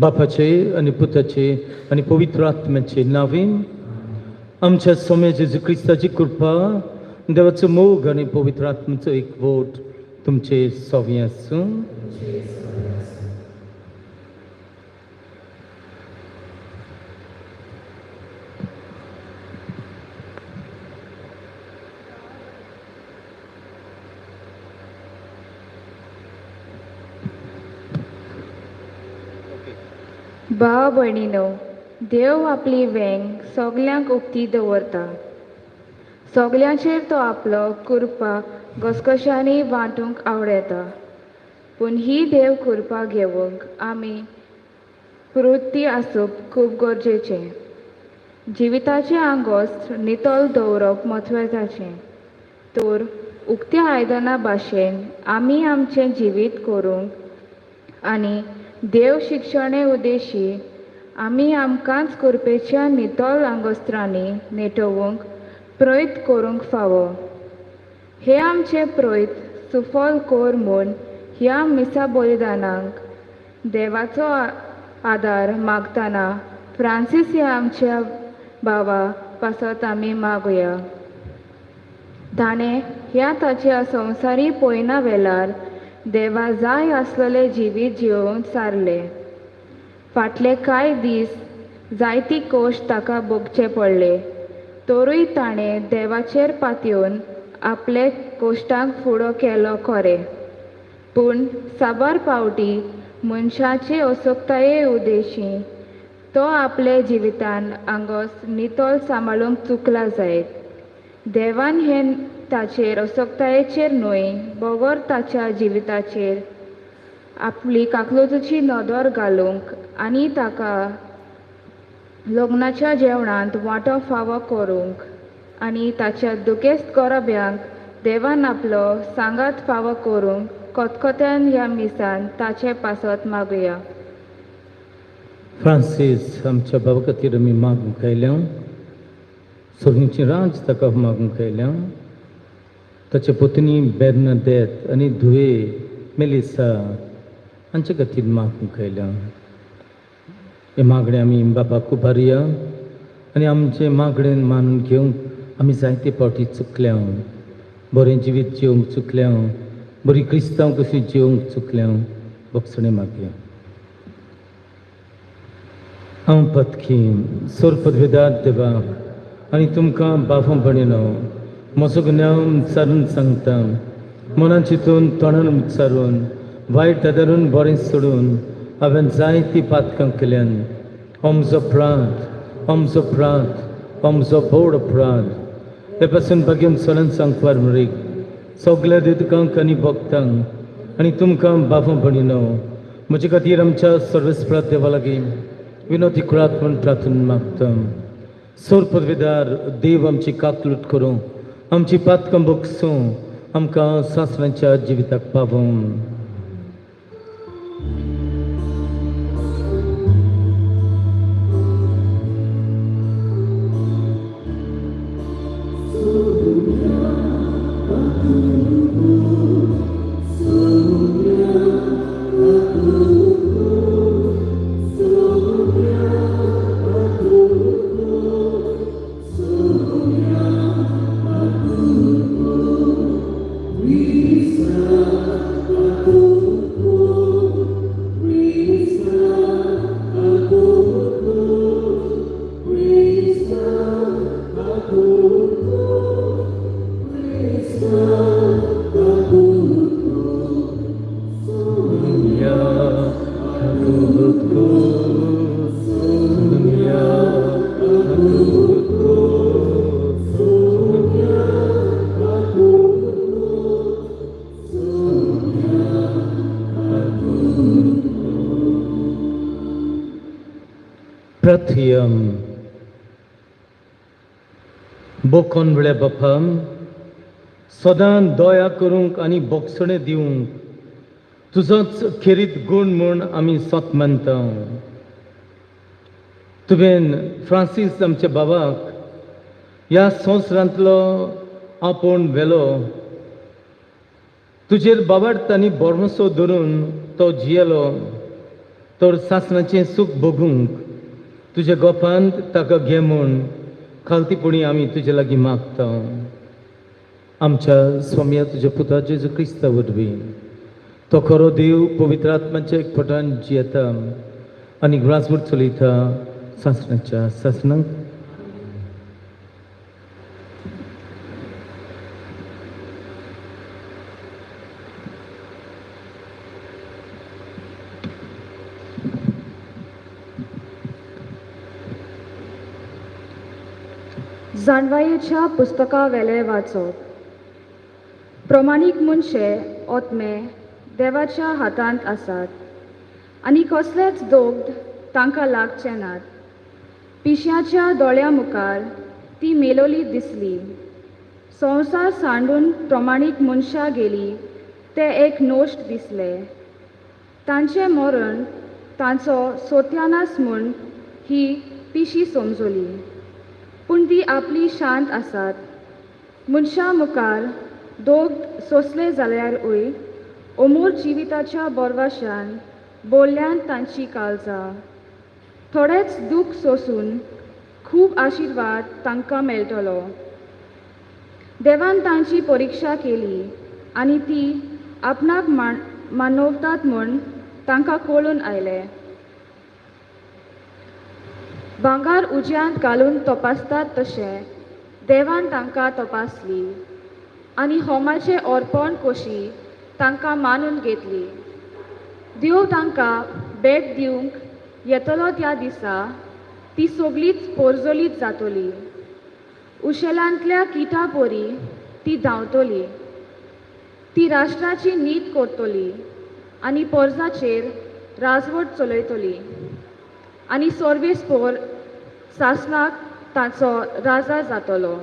बापाचे आनी पुताचे आनी पवित्र आत्म्याचे नावीन आमच्या स्वामी जेजू क्रिस्ताची कृपा, देवाचो मोग आनी पवित्र आत्म्याचो एकवट तुमचे सवे आसूं. भाव भयणीनो, देव आपली वेंग सगल्यांक उक्ती दवरता. सगल्यांचेर तो आपलो कृपा घसघश्यांनी वांटूंक आवडटा. पूण ही देव कृपा घेवंक आमी प्रवृत्ती आसूप खूब गरजेचें. जिविताचें आंगोस्त्र नितळ दवरप म्हत्वाचें. तर उक्त्या आयदनां भाशेन आमी आमचें जिवीत करूंक आनी देव शिक्षणे उद्देशी आमी आमकांच कृपेच्या नितळ आंगोस्त्रांनी नेटोवंक प्रयत्न करूंक फावो. हे आमचे प्रयत्न सुफल कर म्हूण ह्या मिसा बलिदानाक देवाचो आदार मागतना फ्रांसीस ह्या आमच्या भावा पासत आमी मागुया. ताणें ह्या ताच्या संवसारी पयना वेळार देवा जाय आसलेलें जिवीत जियोवन सारलें. फाटले कांय दीस जायती कोश ताका भोगचे पडले, तरूय ताणें देवाचेर पातयेवन आपले कोश्टांक फुडो केलो खरें. पूण साबार पावटी मनशाचे असक्ताये उद्देशी तो आपले जिवितान आंगोस नितळ सांबाळूंक चुकला जायत. देवान हें ताचेर असक्तायेचेर न्हय बगर ताच्या जिविताचेर आपली काकलुतीची नदर घालूंक आनी ताका लग्नाच्या जेवणांत वांटो फावो करूंक आनी ताच्या दुखेस्त गोरब्यांक देवान आपलो सांगात फावो करूंक खतखत्यान ह्या मिसान ताचे पासत मागुया. फ्रांसीस आमच्या बाबा खातीर आमी मागूंक आयल्या. सोगींची राज ताका मागूंक आयल्या. ताचे पत्नी बेर्नादेत आनी धुवे मेलिसा हांचे खातीर मागूंक आयल्या. हे मागणें आमी बाबाक उबारया आनी आमचें मागणें मानून घेवंक आमी जायते फावटी चुकल्या. बरें जिवीत जिवंक चुकल्या, बरी क्रिस्तांव कशी जिवंक चुकल्या. भोगसणें मागया. हांव पतकी सोरपदवेदार देवाक आनी तुमकां बाफां भणिनो म्हजो गुन्यांव उच्चारून सांगता. मनान चिंतून तोंडान उच्चारून वायट आदारून बरें सोडून हांवें जायतीं पातकां केल्यान. हो म्हजो अपराध, हो म्हजो अपराध, हो म्हजो बोड अपराध. ते पासून भाग्यन सोडून सांगपार मरीक सगल्या दुदकांक आनी भक्तांक आनी तुमकां बाफां भणिनो म्हजे खातीर आमच्या सर्वेस्परात देवा लागीं विनोदी कुळात म्हूण प्रार्थना मागता. सोर पदवेदार देव आमची काकलूट करूं, आमची पातकां बगसूं, आमकां सासणाच्या जिविताक पावूं. प्रथियम बोकोन वेळ्या बापाम सदां दया करूंक आनी बोगसणें दिवंक तुजोच खेरीत गूण म्हूण आमी सत मानता. तुवें फ्रांसीस आमच्या बाबाक ह्या संवसारांतलो आपोवन व्हेलो. तुजेर बाबार्थ आनी भरवंसो धरून तो जियेलो तर सासणाचें सूख भोगूंक तुज्या गोपांत ताका घे म्हूण खालतीपणी आमी तुजे लागीं मागता. आमच्या स्वामया तुज्या पुता जेजू क्रिस्ता वरवीं तो खरो देव पवित्र आत्माच्या एकपटान जियेता आनी ग्रासभर चलयता सासणाच्या सासणाक. जाणवायेच्या पुस्तका वेले वाचप. प्रमाणीक मनशे ओतमे देवाच्या हातांत आसात आनी कसलेच दोग तांकां लागचे नात. पिश्याच्या दोळ्या मुखार ती मेलोली दिसली. संवसार सांडून प्रमाणीक मनशां गेली ते एक नोश्ट दिसले. तांचें मरण तांचो सोत्यानास म्हूण ही पिशी समजली. पूण ती आपली शांत आसात. मनशां मुखार दोग सोंसले जाल्यारूय अमूर जिविताच्या बोरवाशान बोल्ल्यान तांची काळजां. थोडेच दूख सोंसून खूब आशिर्वाद तांकां मेळटलो. देवान तांची परिक्षा केली आनी ती आपणाक मानवतात म्हूण तांकां कळून आयलें. भांगर उज्यांत घालून तपासतात तशें देवान तांकां तपासली आनी होमाचें अर्पण कशी तांकां मानून घेतली. देव तांकां भेट दिवंक येतलो त्या दिसा ती सगळीच पोरजोलीत जातली. उशेलांतल्या किटा परी ती धांवतली. ती राष्ट्राची नीत करतली आनी पोरजाचेर राजवट चलयतली आनी सर्वेस्पोर सासणाक ताचो राजा जातलो.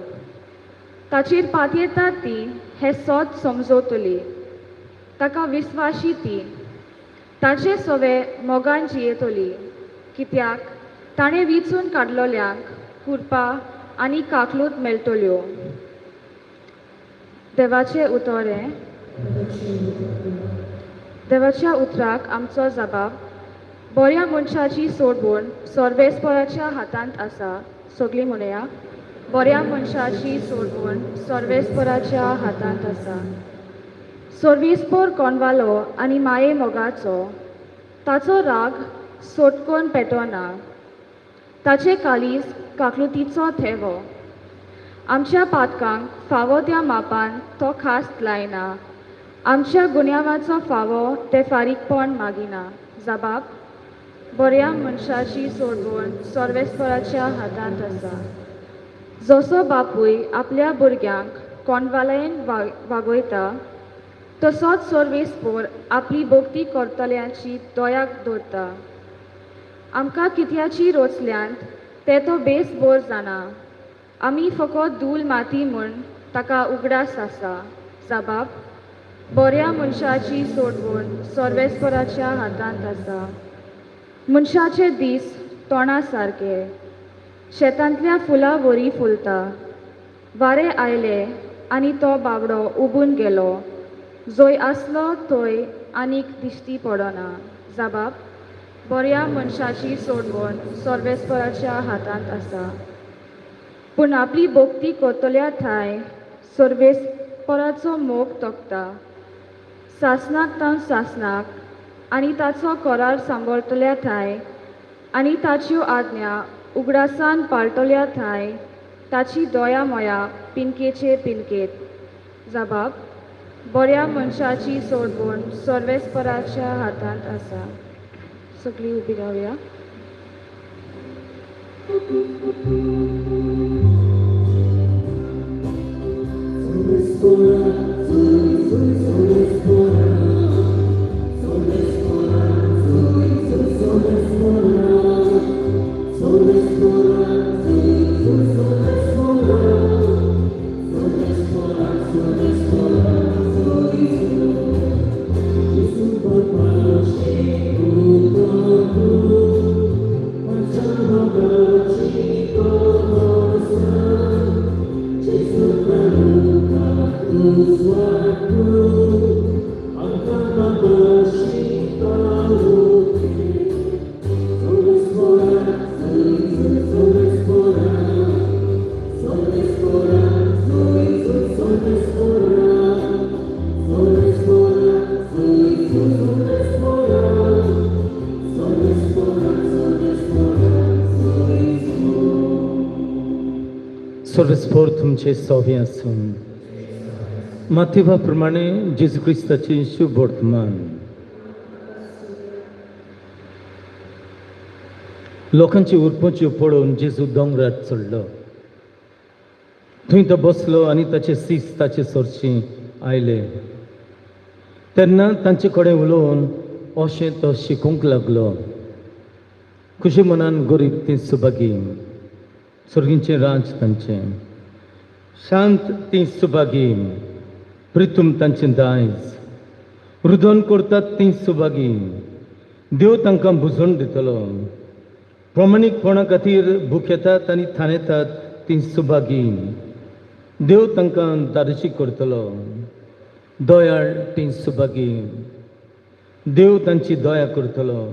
ताचेर पातयेतात ती हें सोत समजवतली. ताका विस्वाशी ती ताचे सवे मोगान जियेतली. कित्याक ताणें विचून काडलोल्यांक कुरपा आनी काकलूत मेळटल्यो. देवाचें उतर हें. देवाच्या उतराक आमचो जबाब बऱ्या मनशाची सोडवण सर्वेस्पराच्या हातांत आसा. सगळीं म्हणया, बऱ्या मनशाची सोडवण सर्वेस्पराच्या हातांत आसा. सर्वेस्पर कोणवालो आनी माये मोगाचो. ताचो राग सोटकोन पेटोना. ताचे काळीज काकलुतीचो थेवो. आमच्या पातकांक फावो त्या मापान तो खास लायना. आमच्या गुन्यांवाचो फावो तें फारीकपण मागिना. जबाब बऱ्या मनशाची सोडवण सर्वेस्पराच्या हातांत आसा. जसो बापूय आपल्या भुरग्यांक कोणवालयन वागयता तसोच सर्वेस्पोर आपली भक्ती करतल्यांची दयाक दवरता. आमकां कित्याची रोचल्यांत ते तो बेस बोर जाणा. आमी फकत धूल माती म्हूण ताका उगडास आसा. जबाब बऱ्या मनशाची सोडवण सर्वेस्पराच्या हातांत आसा. मनशाचे दीस तोंडा सारके शेतांतल्या फुलां वरी फुलता. वारें आयलें आनी तो बावडो उबून गेलो. जंय आसलो थंय आनीक दिश्टी पडना. जबाब बऱ्या मनशाची सोडवण सर्वेस्पराच्या हातांत आसा. पूण आपली भक्ती करतल्या ठांय सर्वेस्पराचो मोग तोखता. सासणाक तावन सासणाक आनी ताचो करार सांबाळटल्या ठांय आनी ताच्यो आज्ञा उगडासान पाळटल्या ठांय ताची दया मया पिनकेचे पिनकेत. जबाब बऱ्या मनशाची सोडवण सर्वेस्पराच्या हातांत आसा. सगळीं उबी रावया. सर्वेस्पोर तुमचे सोवे आसूं. माथेवा प्रमाणे जेजू क्रिस्ताचे शुभ वर्तमान. लोकांची उरपोच्यो पळोवन जेजू दोंगरार चडलो. थंय तो बसलो आनी ताचे सीस ताचे सरशी आयले. तेन्ना तांचे कडेन उलोवन अशें तो शिकूंक लागलो. खुशी मनान गरीब ती सुभागी, सर्गींचें राज तांचें. शांत ती सुभागी, प्रितूम तांचें दायज. रुदन करतात ती सुभागी, देव तांकां बुजोवन दितलो. प्रमाणीकपणा खातीर भुकेतात आनी थानेतात ती सुभागी, देव तांकां दादशी करतलो. दयाळ ती सुभागी, देव तांची दया करतलो.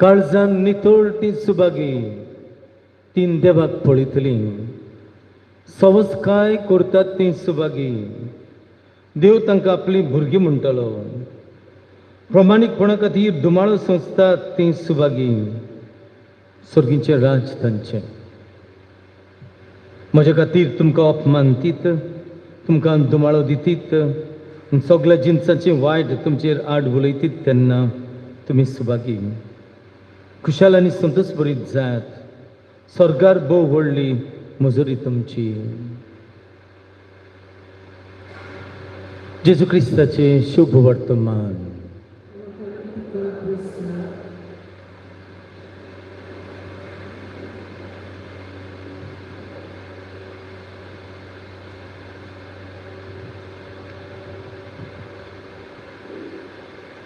काळजान नितळ ती सुभागी, तीन देवाक पळयतली. सवसकाय करतात ती सुभागी, देव तांकां आपली भुरगीं म्हणटलो. प्रमाणीकपणा खातीर धुमाळो सोंसतात ती सुभागी, सर्गीचें राज तांचें. म्हज्या खातीर तुमकां अपमान दीत, तुमकां धुमाळो दितीत, सगल्या जिनसाचें वायट तुमचेर आड उलयतीत तेन्ना तुमी सुभागी. खुशाल आनी संतोश बरीत जायात. स्वर्गार भोव व्हडली मजुरी तुमची. जेजू क्रिस्ताचें शुभ वर्तमान.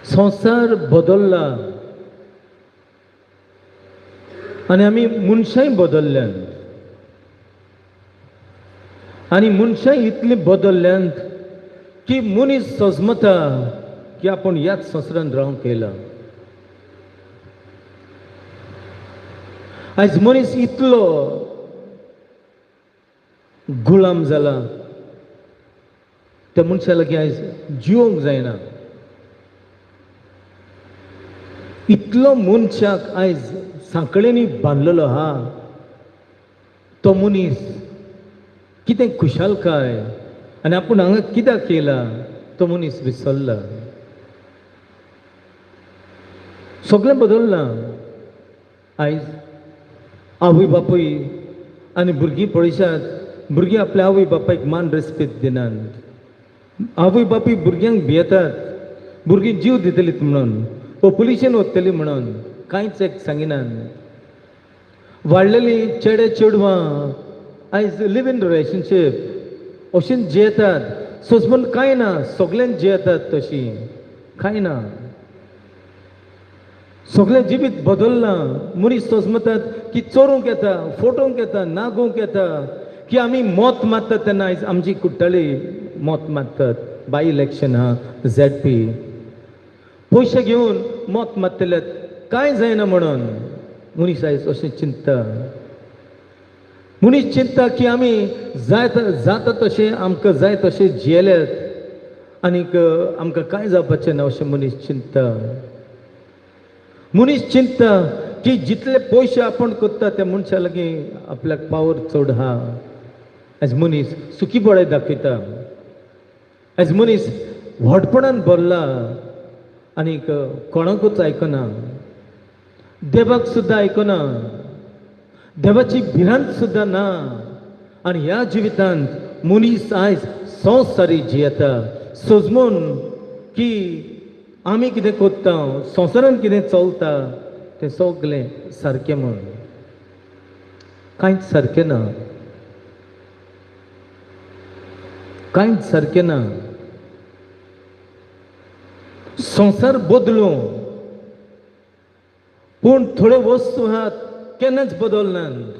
संवसार बदल्ला आनी आमी मनशांय बदल्ल्यांत. आनी मनशां इतलीं बदल्ल्यांत की मनीस सजमता की आपूण ह्याच संवसारांत रावंक येयला. आयज मनीस इतलो गुलाम जाला, त्या मनशा लागीं आयज जिवंक जायना. इतलो मनशाक आयज सांकळेंनी बांदलेलो आहा. तो मनीस कितें खुशालकाय आनी आपूण हांगा कित्याक येयला तो मनीस विसरला. सगळें बदल्लां. आयज आवय बापूय आनी भुरगीं पळयशात, भुरगीं आपल्या आवय बापायक मान रेस्पेद दिनात. आवय बापूय भुरग्यांक भियेतात, भुरगीं जीव दितलीं म्हणून, वो पुलिशेन वतली म्हणून कांयच एक सांगिनात. वाडलेली चेडे चेडवां आयज लिव इन रिलेशनशीप अशींच जियेतात. सोंसमून कांय ना, सगल्यांक जियेतात तशी कांय ना. सगळें जिवीत बदल्लां. मनीस सोंसमतात की चोरूंक येता, फोटोवंक येता, नागोवंक येता, की आमी मत मारतात तेन्ना आयज आमची कुट्टाळी मत मारतात. बाय इलेक्शन हा, झेड पी पयशे घेवन मत मारतले, कांय जायना म्हणून मनीस आयज अशें चिंतता. मनीस चिंतता की आमी जाय जाता तशें आमकां जाय तशें जियेल्यात आनीक आमकां कांय जावपाचें ना अशें मनीस चिंतता. मनीस चिंतता की जितले पयशे आपूण करता त्या मनशा लागीं आपल्याक पावर चड आहा. आयज मनीस सुखी बळे दाखयता. आयज मनीस व्हडपणान भरला आनीक कोणाकूच आयकना, देवाक सुद्दां आयकना, देवाची भिरांत सुद्दां ना. आनी ह्या जिवितांत मनीस आयज संवसारी जियेता सोजमून की आमी कितें करता, संवसारांत कितें चलता तें सगलें सारकें म्हूण. कांयच सारकें ना, कांयच सारकें ना. संवसार बदलूं पूण थोड्यो वस्तू आहात केन्नाच बदलनात.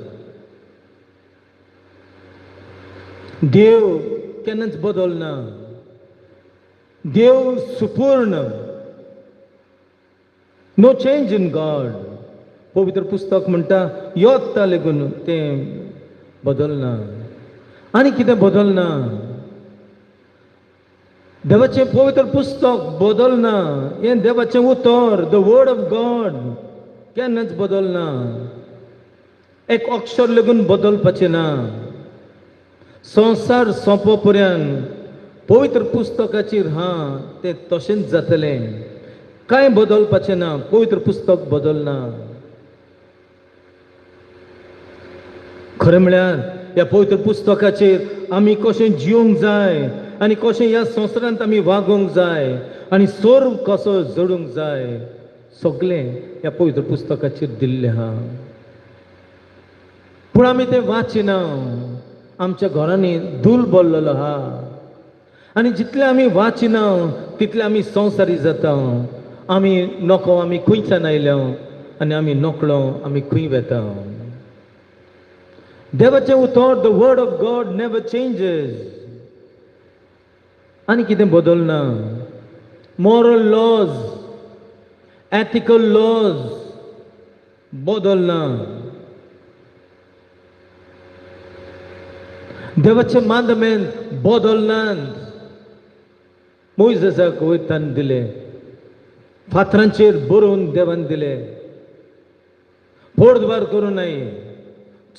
देव केन्नाच बदलना. देव सुपूर्ण, नो चेंज इन गॉड. पवित्र पुस्तक म्हणटा योता लेगून तें बदलना. आनी कितें बदलना? देवाचें पवित्र पुस्तक बदलना. हें देवाचें उतर, the word of God, केन्नाच बदलना. एक अक्षर लेगून बदलपाचें ना. संवसार सोंपो पर्यंत पवित्र पुस्तकाचेर हा तें तशेंच जातलें, कांय बदलपाचें ना. पवित्र पुस्तक बदलना. खरें म्हळ्यार ह्या पवित्र पुस्तकाचेर आमी कशें जिवंक जाय आनी कशें ह्या संवसारांत आमी वागोवंक जाय आनी सोर कसो जोडूंक जाय सगळें ह्या पवित्र पुस्तकाचेर दिल्लें आहा. पूण आमी तें वाचिना. आमच्या घरांनी धूल भरलेलो आहा आनी जितलें आमी वाचिना तितलें आमी संवसारी जाता. आमी नको आमी खंयच्यान आयल्या आनी आमी नकळो आमी खंय वेता. देवाचें उतर, the word of God never changes. आनी कितें बदलना? मॉरल लॉज, एथिकल लॉज बदलना. देवाचे मांदमेंत बदलनात. मोयजेसाक वयतान दिले, फातरांचेर बरोवन देवान दिले, फोडद्वार करूं नये,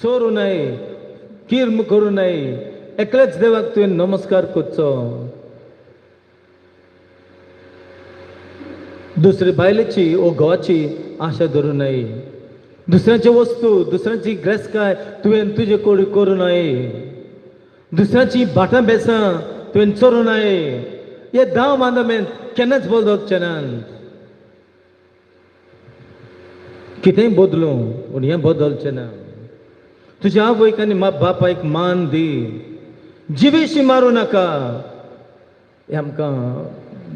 चोरूं नये, किर्म करूं नये, एकलेच देवाक तुवें नमस्कार करचो. दुसरे बायलेची ओ घोवाची आशा धरूं नये, दुसऱ्यांची वस्तू दुसऱ्यांची ग्रेसकाय तुवें तुजे कडेन करूं नये, दुसऱ्यांची भाटां बेसां तुवें चोरूं नये. हे धांव मांदमेंत केन्नाच बदलचे नात. कितेंय बदलूं पूण हें बदलचें ना. तुज्या आवयक आनी बापायक मान दी, जिवेशी मारूं नाका. हें आमकां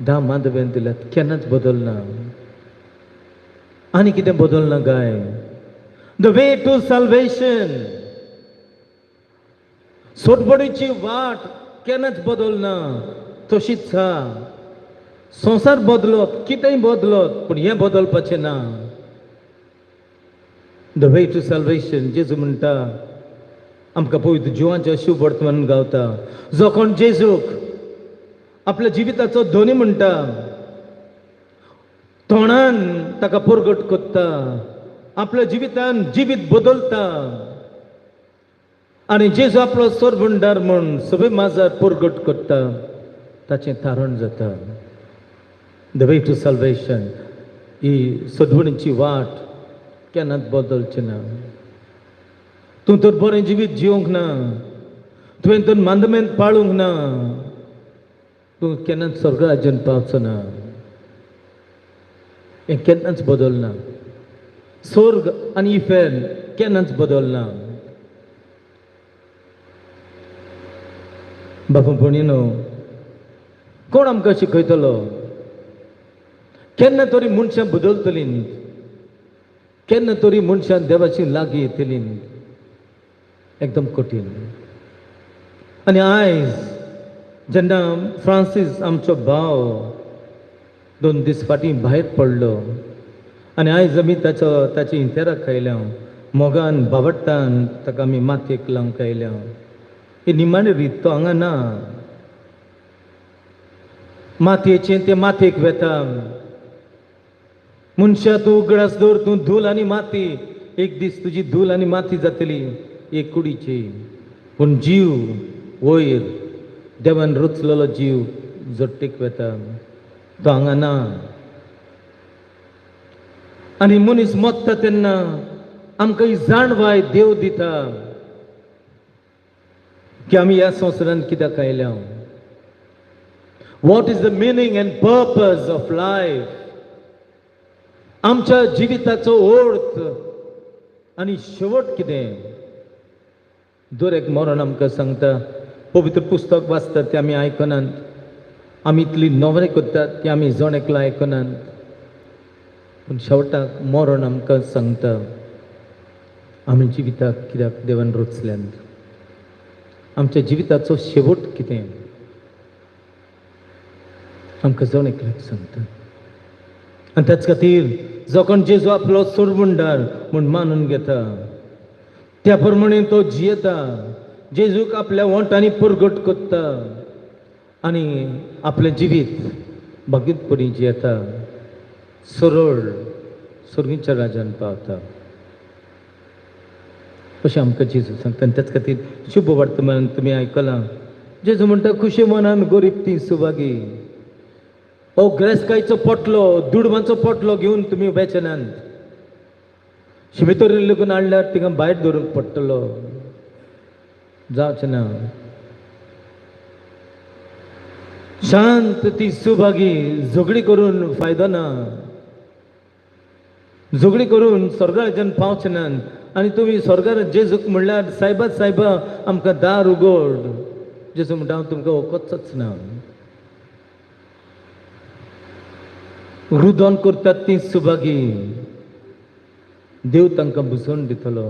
धा मांदवेन दिल्यात, केन्नाच बदलना. आनी कितें बदलना काय? The way to salvation, सोडबडीची वाट केन्नाच बदलना, तशीच आहा. संवसार बदलत, कितेंय बदलत, पूण हें बदलपाचें ना. The way to salvation, जेजू म्हणटा आमकां पवित्र जिवांचें शुभ वर्तमान गावता. जो कोण जेजूक आपल्या जिविताचो धनी म्हणटा, तोंडान ताका परगट करता, आपल्या जिवितान जिवीत बदलता आनी जेजू आपलो सरभंडार म्हूण सगळे माजार परगट करता, ताचें तारण जाता. The way to salvation ही सदवणीची वाट केन्नाच बदलची ना. तूं तर बरें जिवीत जिवंक ना, तुवें तर मांदमेंत पाळूंक ना, तूं केन्नाच स्वर्गराज्यान पावचो ना. हें केन्नाच बदलना. स्वर्ग आनी इफेर्न केन्नाच बदलना. बाबा भयणीनो, कोण आमकां शिकयतलो? केन्ना तरी मनशां बदलतलीं, केन्ना तरी मनशां देवाची लागीं येतलीं, एकदम कठीण. आनी आयज जेन्ना फ्रांसीस आमचो भाव 2 दीस फाटीं भायर पडलो आनी आयज आमी ताची इंतेराक आयल्या, मोगान बावडटान ताका आमी मातयेक लावंक आयल्या. ही निमाणी रीत, तो हांगा ना. मातयेचें तें मातयेक वेता. मनशा तूं उगडास दवर, तूं धूल आनी माती, एक दीस तुजी धूल आनी माती जातली एक कुडीची, पूण जीव वयर देवान रचलेलो जीव जट्टेक वेता, तो हांगा ना. आनी मनीस मरता तेन्ना आमकां ही जाणवाय देव दिता की आमी ह्या संवसारांत कित्याक आयल्या. What is the meaning and purpose of life? आमच्या जिविताचो अर्थ आनी शेवट कितें? दर एक मरण आमकां सांगता. पवित्र पुस्तक वाचतात तें आमी आयकनात, आमी इतली नवरे करतात ती आमी जण एकलो आयकनात, पूण शेवटाक मरण आमकां सांगता आमी जिविताक कित्याक देवान रचल्यात, आमच्या जिविताचो शेवट कितें आमकां जण एकल्याक सांगता. आनी त्याच खातीर जो कोण जेजू आपलो सोडवणदार म्हूण मानून घेता त्या प्रमाणे तो जियेता, जेजूक आपल्या वोंठांनी परगट करता आनी आपलें जिवीत भगीतपणी जियेता, सरळ सर्गीच्या राजान पावता अशें आमकां जेजू सांगता. आनी त्याच खातीर शुभ वर्तमान तुमी आयकलां, जेजू म्हणटा खुशी मनान गरीब ती सुभागी. ओ ग्रेसकायचो पोटलो, दुडवांचो पोटलो घेवन तुमी वेचनात, शिमितोरी लेगून हाडल्यार तिका भायर धरूंक पडटलो, जावचें ना. शांत ती सुभागी, झगडी करून फायदो ना, झगडी करून स्वर्गाच्यान पावचे नात. आनी तुमी स्वर्गार जेजूक म्हणल्यार सायबा सायबा आमकां दार उगड, जेजू म्हणटा हांव तुमकां वळखचोच ना. रुदन करतात ती सुभागी, देव तांकां बुजोवन दितलो.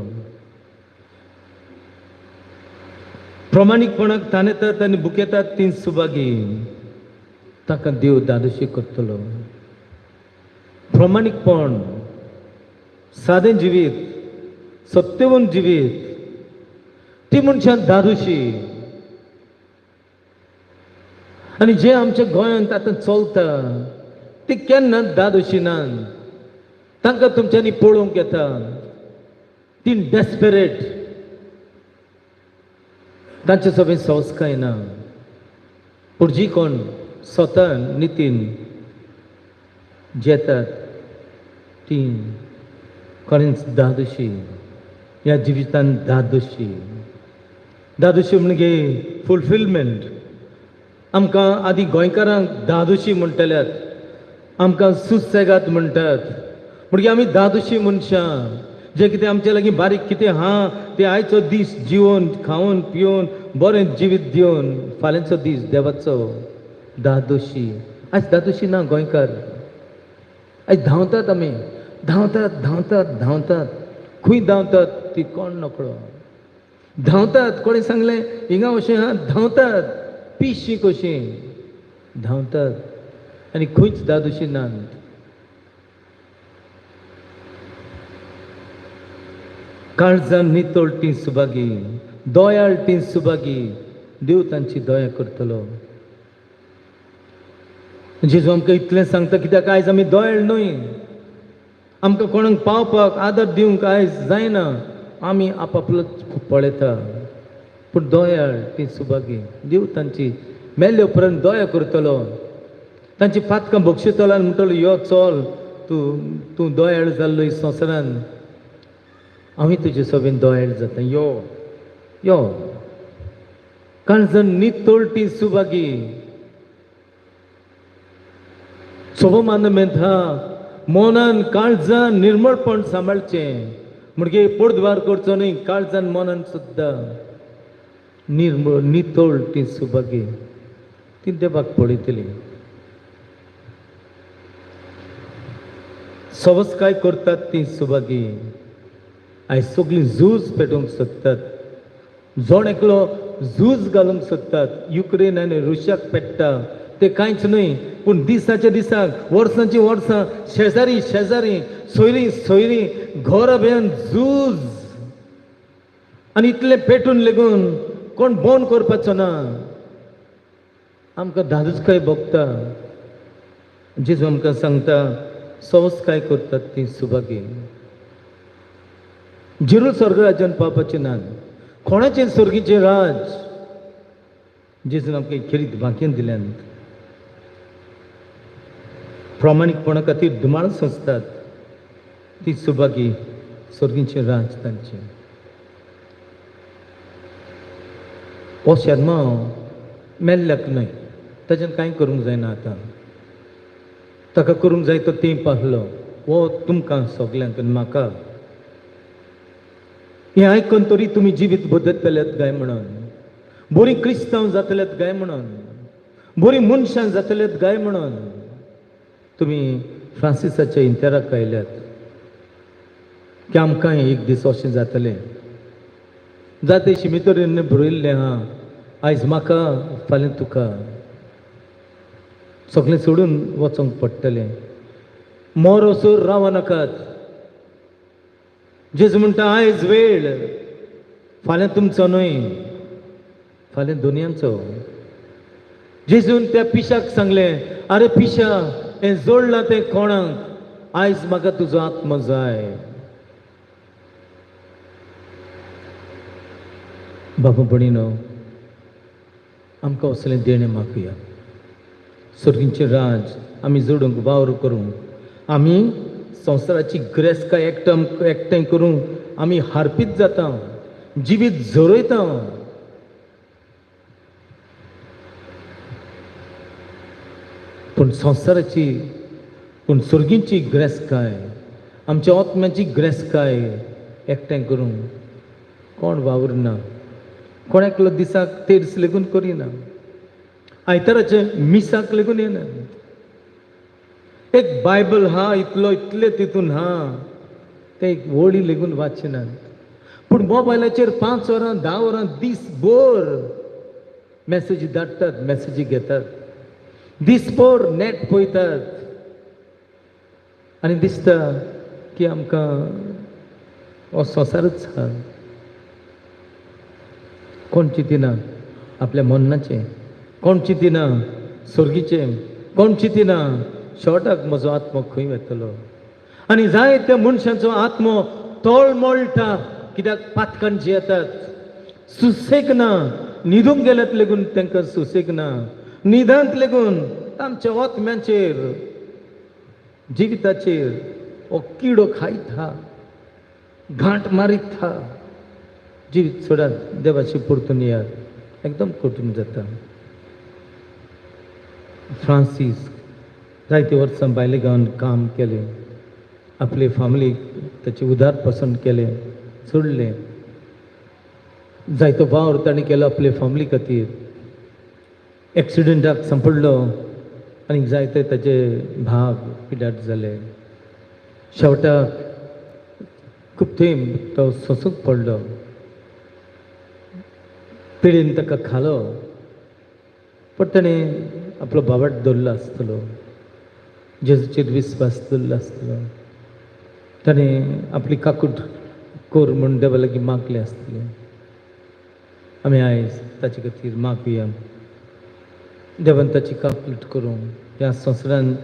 प्रमाणीकपणाक ताणेतात आनी बुकेतात ती सुभागी, तांकां देव दादोशी करतलो. प्रमाणीकपण, सादें जिवीत, सत्यवंत जिवीत, ती मनशां दादोशी. आनी जे आमच्या गोंयांत आतां चलता ती केन्ना दादोशी ना, तांकां तुमच्यांनी पळोवंक येता, ती डेस्परेट, तांचे सगळें संस्कार ना. पूण जी कोण स्वता नितीन जेतात ती खरेंच दादोशी, ह्या जिवितान दादोशी. दादोशी म्हणजे फुलफिलमेंट. आमकां आदी गोंयकारांक दादोशी म्हणटल्यात, आमकां सुसेगाद म्हणटात, म्हणजे आमी दादोशी मनशां, जें कितें आमचे लागीं बारीक कितें आहा तें आयचो दीस जिवन खावन पिवन बरें जिवीत दिवन फाल्यांचो दीस देवाचो. दादोशी आयज दादोशी ना गोंयकार. आयज धांवतात आमी, धांवतात धांवतात धांवतात, खंय धांवतात ती कोण नकळो. धांवतात, कोणें सांगलें हिंगा अशें आहा, धांवतात पिशीं कशीं धांवतात आनी खंयच दादोशी ना. काळजान नितळ ती सुभागी, दयाळ ती सुभागी, देव तांची दया करतलो. जेजू आमकां इतलें सांगता कित्याक आयज आमी दयाळ न्हय, आमकां कोणाक पावपाक आदर दिवंक आयज जायना, आमी आपापलोच पळयता. पूण दयाळ ती सुभागी, देव तांची मेल्ले उपरांत दया करतलो, तांची पातकां बक्षितलो आनी म्हणटलो यो चल तूं तूं दयाळ जाल्लो संवसारान, हांवूय तुजे सोबीन दयाळ जाता, यो यो. काळजान नितळ ती सुभागी, सोबमान मेंथा मनान काळजान निर्मळपण सांबाळचें, म्हणगे पोटद्वार करचो न्हय, काळजान मनान सुद्दां निर्मळ नितळ ती सुभागी, ती देवाक पळयतली. सवसकाय करतात ती सुभागी. आयज सगळीं झूज पेटोवंक सोदतात, जण एकलो झूज घालूंक सोदतात. युक्रेन आनी रुशियाक पेट्टा ते कांयच न्हय, पूण दिसाच्या दिसाक, वर्सांची वर्सां, शेजारी शेजारी, सोयरीं सोयरीं, घर अभियान झूज. आनी इतलें पेटून लेगून कोण बंद करपाचो ना. आमकां धादोसकाय भोगता. जेजू आमकां सांगता सवसकाय करतात ती सुभागी. जिरू स्वर्ग राज्यान पावपाचें ना. कोणाचें स्वर्गीचें राज जेजून आमकां खेरीत भाग्यान दिल्यान. प्रामाणीकपणा खातीर धुमाळ सोंसतात ती सुभागी, स्वर्गीचें राज तांचें. हो शेर्मांव मेल्ल्याक न्हय, ताच्यान कांय करूंक जायना. आतां ताका करूंक जाय तो तेंप आहलो. हो तुमकां सगल्यांक आनी म्हाका हें आयकून तरी तुमी जिवीत बदलतल्यात काय म्हणून, बरीं क्रिस्तांव जातल्यात काय म्हणून, बरीं मनशां जातल्यात काय म्हणून तुमी फ्रांसिसाच्या इंतेराक आयल्यात की आमकां एक दीस अशें जातलें. जाते शिमितोरीन बरयल्लें आहा, आयज म्हाका फाल्यां तुका सगळें सोडून वचोंक पडटलें. मोरोसोर राव नाकात. जेजू म्हणटा आयज वेळ, फाल्यां तुमचो न्हय, फाल्यां दुनियांचो. जेजून त्या पिशाक सांगलें, आरे पिशा, हें जोडलां तें कोणाक? आयज म्हाका तुजो आत्मो जाय. बाबा भयणीनो, आमकां असलें देणें मागुया. स्वर्गीचें राज आमी जोडूंक वावर करूंक, आमी संवसाराची गिरेस्तकाय एकठांय करूंक आमी हारपीत जाता, जिवीत झरयता. पूण संवसाराची, पूण स्वर्गीची गिरेस्तकाय, आमच्या आत्म्याची गिरेस्तकाय एकठांय करूंक कोण वावुरना. कोण एकलो दिसाक तेर्स लेगून करिना, आयताराचें मिसाक लेगून येना. एक बायबल हा इतलो इतले तितून हा, ते एक वळी लेगून वाचिनात. पूण मोबायलाचेर 5 वरां 10 वरां दीसभर मॅसेजी धाडटात, मॅसेजी घेतात, दीसभर नॅट पळयतात. आनी दिसता की आमकां हो संवसारच आहा. कोण चिंतिना आपल्या मरणाचें, कोण चिंतिना स्वर्गीचें, कोण चिंतिना शेवटाक म्हजो आत्मो खंय वतलो. आनी जाय त्या मनशांचो आत्मो तळमळटा, कित्याक पातकान जियेतात, सुसेग ना. न्हिदूंक गेल्यात लेगून तांकां सुसेग ना, न्हिदांत लेगून आमच्या आत्म्यांचेर, जिविताचेर हो किडो खायत हा, घांट मारीत हा. जिवीत सोडात, देवाची परतून येयात, एकदम कठीण जाता. फ्रांसीस जायते वर्सां भायले गांवांत काम केलें, आपले फामिलीक ताचें उदार पसंत केलें, सोडलें. जायतो वावर ताणें केलो आपले फामिली खातीर. एक्सिडंटाक सांपडलो आनी जायते ताचे भाग पिड्यार जाले. शेवटाक खूब तेंप तो सोंसूंक पडलो. पिडेन ताका खालो, पण ताणें आपलो बावट दवरलो आसतलो, जेजूचेर विस्वास दवरलो आसतलो, ताणें आपली काकूट कर म्हूण देवा लागीं मागलें आसतलें. आमी आयज ताचे खातीर मागुया, देवान ताची काकूट करूंक. ह्या संवसारान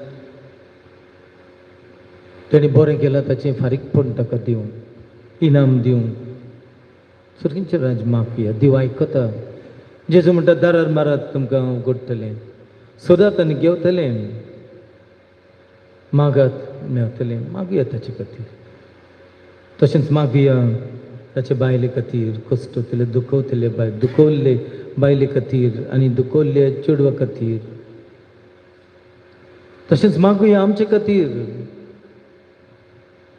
ताणें बरें केलां ताचें फारीकपण ताका दिवंक, इनाम दिवंक स्वर्गीचें राज मागुया. देव आयकता. जेजू म्हणटा दारार मारात, तुमकां उगडटलें, सोदात आनी घेवतलें, मागात मेवतलें. मागुया ताचे खातीर. तशेंच मागुया ताचे बायले खातीर, कश्टतले दुखवतले बायल, दुखवल्ले बायले खातीर आनी दुखवल्ले चेडवा खातीर. तशेंच मागुया आमचे खातीर.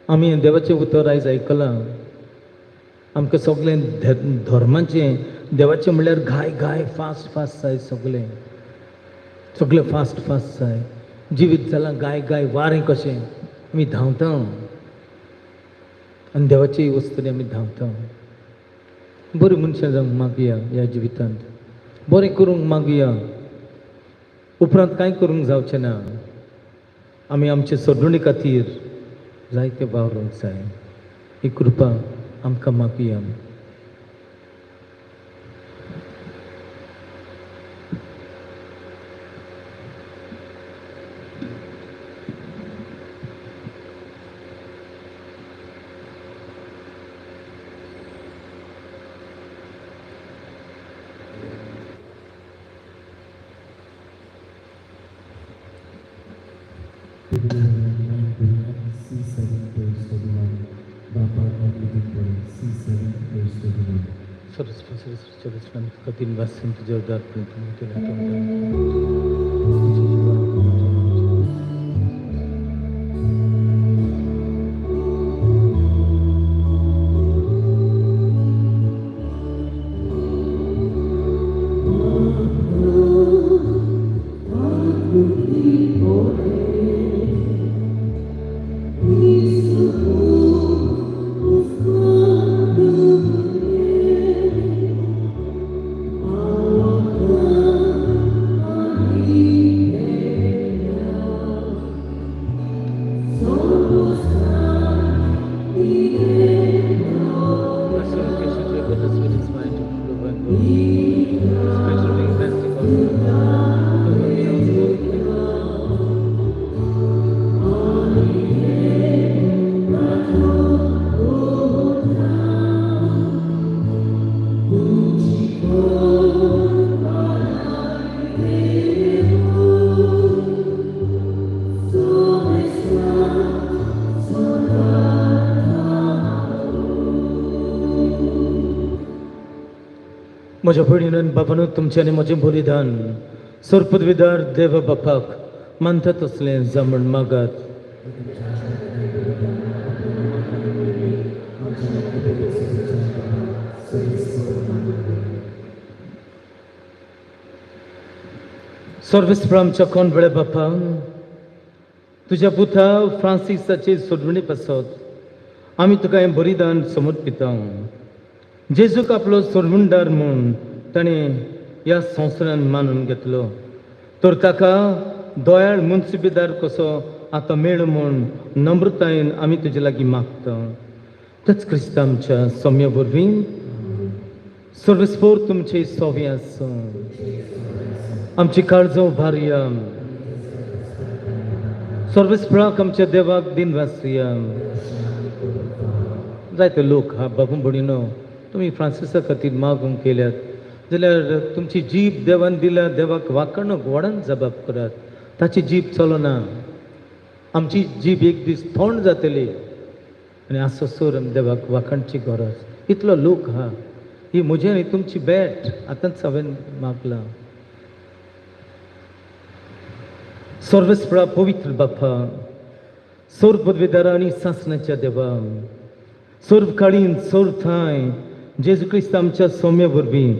आमी देवाचें उतर आयज आयकलां, आमकां सगळें धर्माचें देवाचें म्हणल्यार घाय घाय फास्ट फास्ट जाय, सगळें सगळें फास्ट फास्ट जाय. जिवीत जालां गाय गाय वारें कशें आमी धांवता आनी देवाची वस्तूंनी आमी धांवता. बरीं मनशां जावंक मागया ह्या जिवितांत, बरें करूंक मागया, उपरांत कांय करूंक जावचें ना. आमी आमचे सोडवणे खातीर जायते वावरूंक जाय. ही कृपा आमकां मागया. म्हज्या भयणीन बाबानू तुमचें आनी म्हजें बलिदान सरपदविदार देव बापाक मानता तसलें जावं म्हण मागात. सर्वेस्पर आमच्या कोण वेळे बापा, तुज्या पुता फ्रांसिसाचे सोडवणे पासत आमी तुका हें बलिदान समर्पिता. जेजूक आपलो सोडवणदार म्हूण ताणें ह्या संवसारान मानून घेतलो, तर ताका दयाळ मुन्सिबीदार कसो आतां मेळ म्हूण नम्रतायेन आमी तुजे लागीं मागता. तेच क्रिस्तांव आमच्या सोम्या वरवीं. सर्वेस्पर तुमचे सोवे आसूं. आमची काळजां उबारया. सर्वेस्पराक आमच्या देवाक दिन वासया. जायते लोक हा बाबू भयणीनो, तुमी फ्रांसिसा खातीर मागूंक केल्यात जाल्यार तुमची जीब देवान दिल्या, देवाक वाकणूक व्हडान जबाब करात. ताची जीब चलना, आमची जीब एक दीस थोंड जातली आनी आसो सोर आमी देवाक वाखाणची गरज. इतलो लोक हा, ही म्हजी आनी तुमची भेट आतांच हांवें मागलां. सर्वेस्परा पवित्र बापा, सर्व पदवीदारा आनी सासणाच्या देवा, सर्व काळीन सर्व थांय जेजू क्रिस्त आमच्या सौम्या वरवीं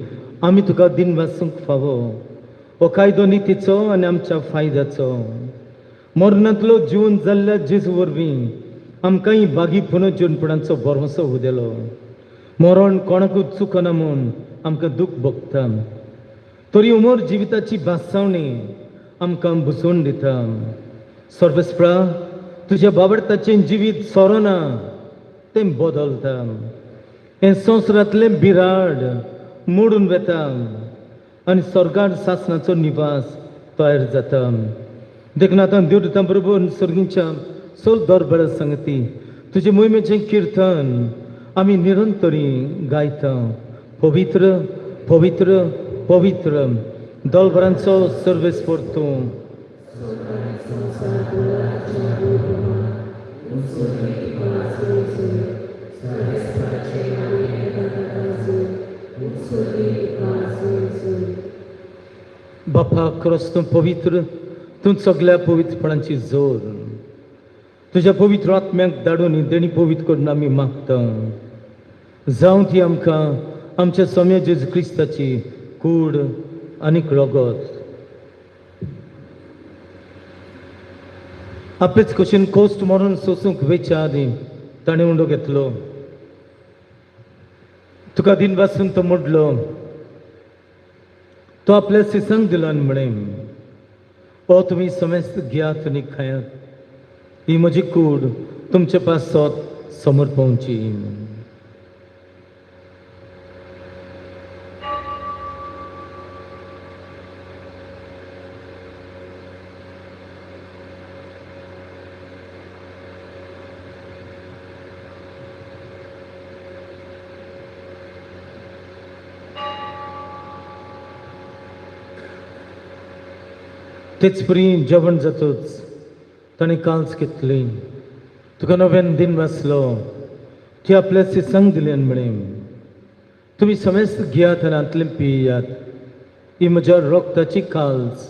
आमी तुका दिन वासूंक फावो. हो कायदो नितीचो आनी आमच्या फायद्याचो. मरणांतलो जिवन जाल्ल्या जेजू वरवीं आमकांय बागी पुनर्जीवनपणाचो भरवंसो उदेलो. मरण कोणाकूच चुकना म्हूण आमकां दूख भोगता, तरी उमर जिविताची भासावणी आमकां बुजोवन दिता. सर्वेस्परा तुज्या बाबडताचें जिवीत सोरना, तें बदलता. हें संवसारांतलें बिराड मोडून वता आनी स्वर्गार सासणाचो निवास तयार जाता. देखून आतां देवदूतां बरोबर सर्गींच्या सोल दरबारा सांगती तुजे मोहिमेचें किर्तन आमी निरंतरी गायता. पवित्र पवित्र पवित्र दलभरांचो सर्वेस्पर तूं. बापा खरोच तूं पवित्र, तूं सगल्या पवित्रपणाची जोर. तुज्या पवित्र आत्म्याक धाडून ही देणी पवित्र करून आमी मागता. जावं ती आमकां आमच्या स्वामी जेजू क्रिस्ताची कूड आनीक रगत. आपलेच कशेन कोश्ट मरून सोसूंक वेच्या आदीं ताणें उंडो घेतलो, तुका दिन वासून तो मोडलो, तो आपल्या सिसांक दिलो आनी म्हळें, ओ तुमी समेस्त घेयात आनी खायात, ही म्हजी कूड तुमचे पासत समर्पवची. तेच परी जेवण जातच ताणें काल्स घेतली, तुका नव्यान दिन वाचलो, ती आपल्या सिसांक दिली आनी म्हळें, तुमी समेस्त घेयात आनी हांतलें पियात, ही म्हज्या रगताची काल्स,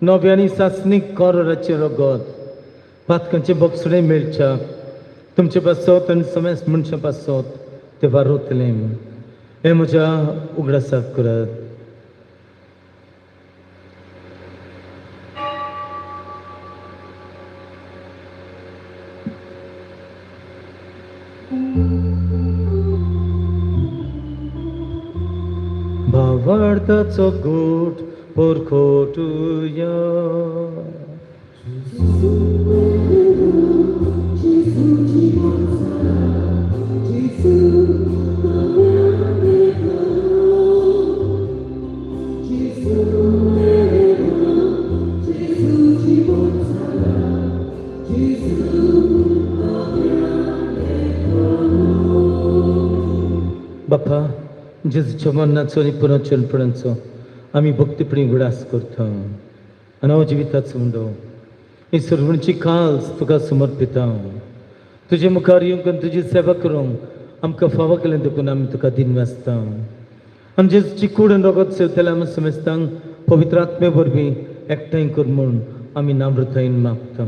नव्या आनी सासणीक कोराचें रगत, पातकांचें बक्षणें मेळच्या तुमचे पासत आनी समेस्त मनशां पासत तें वारवतलें. हें म्हज्या उगडासाक करात. भावार्थाचो गोट पोरखोटुया. बापा जेजूच्या मरणाचो आनी पुनर्जल्पणाचो आमी भक्तीपणी उगडास करता आनी हांव जिविताचो उंडो ही सर्वणची काल्स तुका समर्पिता. तुजे मुखार येवंक आनी तुजी सेवा करूंक आमकां फावो केलें देखून आमी तुका दिन वाचता. आनी जेजूची कूड आनी रगत सेवतले आमी समेस्तांक पवित्र आत्मे वरवीं एकठांय कर म्हूण आमी नम्रतायेन मागता.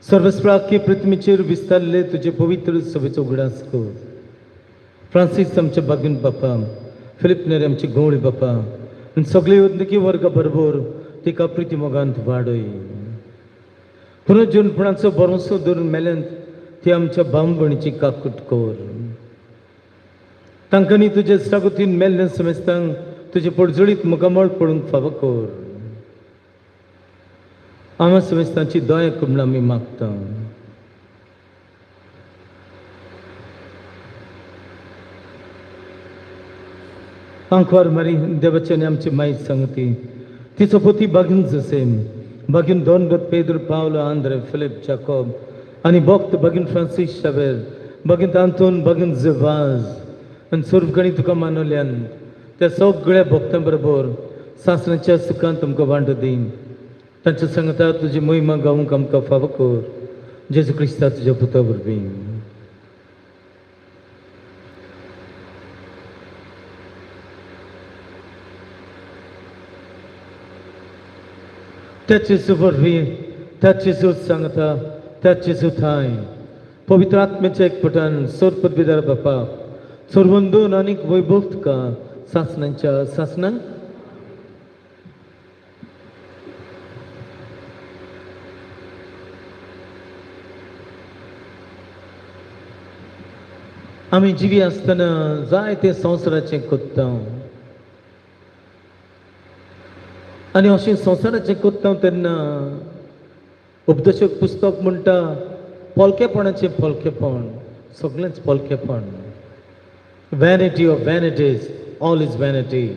सर्वस्प्राकी पृथ्वीचेर विस्तारले तुजे पवित्र सभेचो उगडास कर. फ्रांसीस आमचे बागीन बापा, फिलीप नेरी आमचे गवळी बापा आनी सगळे उदकी वर्गा बरोबर तिका प्रिती मोगांत वाडय. पुनर्जनपणाचो भरोसो धरून मेल्यांत ती आमच्या भावभणीची काकूट कर. तांकांनी तुजे सागोतीन मेल्ल्या समेस्तांक तुजे पडजळीत मुखामळ पडूंक फावो कर. आमा समेस्तांची दया कर म्हूण आमी मागता. आंकवार मारी देवाच्यान आमची मायत सांगती तिचो पोती बागीन जसेम, बागीन दोन पेद्र, पावलो, आंद्रे, फिलीप, जाकोब आनी भक्त बागीन फ्रांसीस शावेर, बागीन आंतोन, बागीन जेवाज आनी सर्वगणी तुका मानवल्यान त्या सगळ्या भक्तां बरोबर सासणाच्या सुखान तुमकां वांटो दी. तांच्या सांगता तुजी मोहिमा गावंक आमकां फावो कर. जेजू क्रिस्ता तुज्या पुता वरवीं. त्याचे वरवीं, त्याचे सांगता, त्याचे थांय पवित्र आत्म्याच्या एकपटान सोर पदवीदार बापा सर्वंदून आनीक वैभव तुका सासणांच्या सासणां. आमी जिवी आसतना जायते संवसाराचें कोत्ता आनी अशें संवसाराचें कोत्ता तेन्ना उपदेशक पुस्तक म्हणटा पोलकेपणाचें पोलकेपण, सगळेंच पोलकेपण. Vanity of vanities, all is vanity.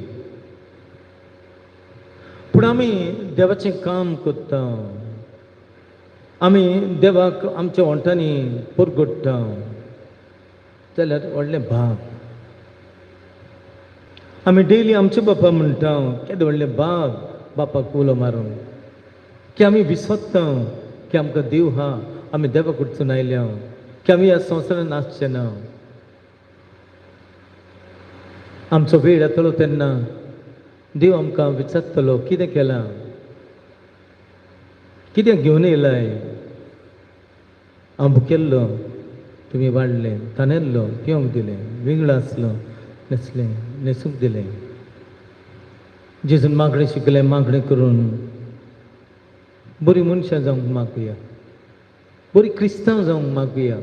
पूण आमी देवाचें काम कोत्ता, आमी देवाक आमच्या ओंठांनी पुरगुट्टा जाल्यार व्हडलें भाग. आमी डेली आमचे बापा म्हणटा केदें व्हडलें भाग बापाक उलो मारून की आमी विसरता की आमकां देव हा, आमी देवा कडसून आयल्या, की आमी ह्या संवसारान आसचे ना. आमचो वेळ येतलो तेन्ना देव आमकां विचारतलो कितें केलां, कितें घेवन येयलाय, हांव भुकेल्लो तुमी वाडले, तानेल्लो पिवंक दिलें, विंगड आसलो न्हेसलें, न्हेसूंक दिलें. जेजून मागणें शिकलें, मागणें करून बरीं मनशां जावंक मागुया, बरी क्रिस्तांव जावंक मागुया.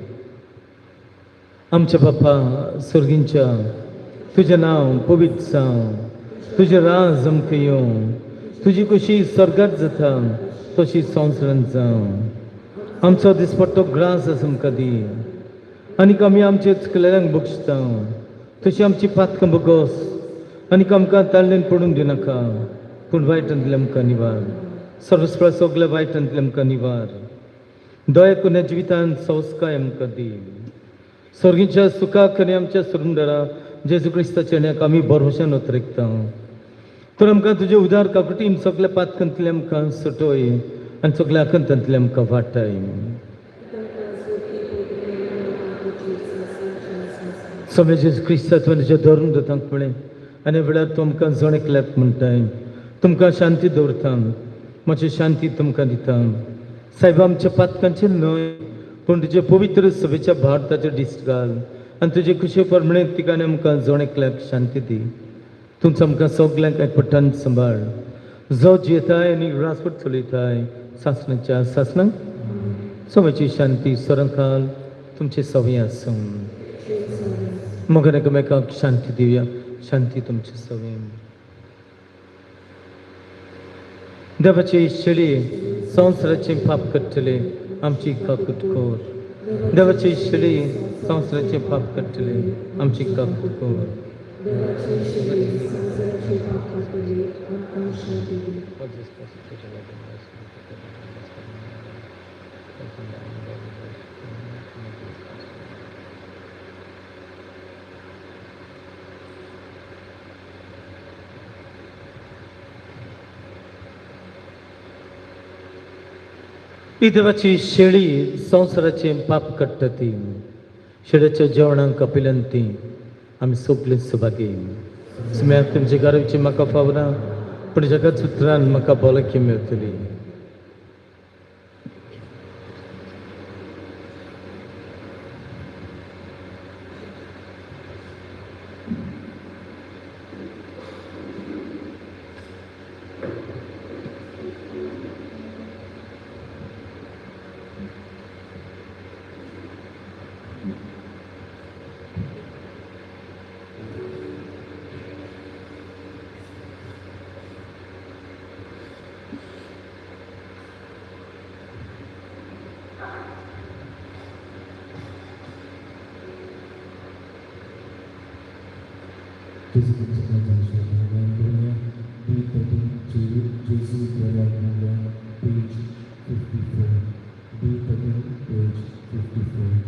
आमच्या बापा सर्गींच्या, तुजें नांव पवित्र जावं, तुजें राज आमकां येवं, तुजी कशी स्वर्गात जाता तशी संवसारांत जावं. आमचो दिसपट्टो ग्रास आसा आमकां दी, आनीक आमी आमचे चुकलेल्यांक बक्षता तशी आमची पातकां बगोस, आनीक आमकां ताल्लेन पडून दिनाका, पूण वायटांतलें आमकां निवार. सर्वस्प्रा सगल्या वायटांतलें आमकां निवार. दया करून जिवितान संस्काय आमकां दी. स्वर्गीच्या सुखाक आनी आमच्या सुरुंदरा जेजू क्रिस्ताच्या न्याक आमी भरवशान उतरेकता. तर आमकां तुजे उदार काकुटीन सगल्या पातकांतलें आमकां सुटोय आनी सगल्या आकांतांतलें आमकां वाटाय. स्वामी जेजू क्रिस्ता तुवें तुज्या धर्म दुतांक पळय आनी वेळार तूं आमकां जण एकल्याक म्हणटाय, तुमकां शांती दवरता, म्हजी शांती तुमकां दिता. सायबा आमच्या पातकांचेर न्हय पूण तुजे पवित्र सभेच्या भारताचेर दिश्ट घाल आनी तुजे खुशे प्रमाणे तिका आमकां जण एकल्याक शांती दी. तुमचो आमकां सगल्यांक एकपट्टान सांबाळ, जो जियेताय आनी रासपट चलयताय सासणाच्या सासणाक. सभेची शांती सरंकाल तुमचे सवय आसूं. मगन एकामेकाक शांती दिवया. शांती तुमची सवय. देवाची शेळी संवसाराचें पाप करतले आमची काकूट कर. देवाची शेळी संवसाराचें पाप करतले आमची काकूट कर. ही देवाची शेळी संवसाराचें पाप काडटा ती. शेळ्याच्या जेवणाक कपिलन ती आमी सगळीं सभागी. सुम्याक तुमचे घराची म्हाका फावना, पूण जगात सुत्रान म्हाका भलायकी मेळटली. Page 54. B13, page 54.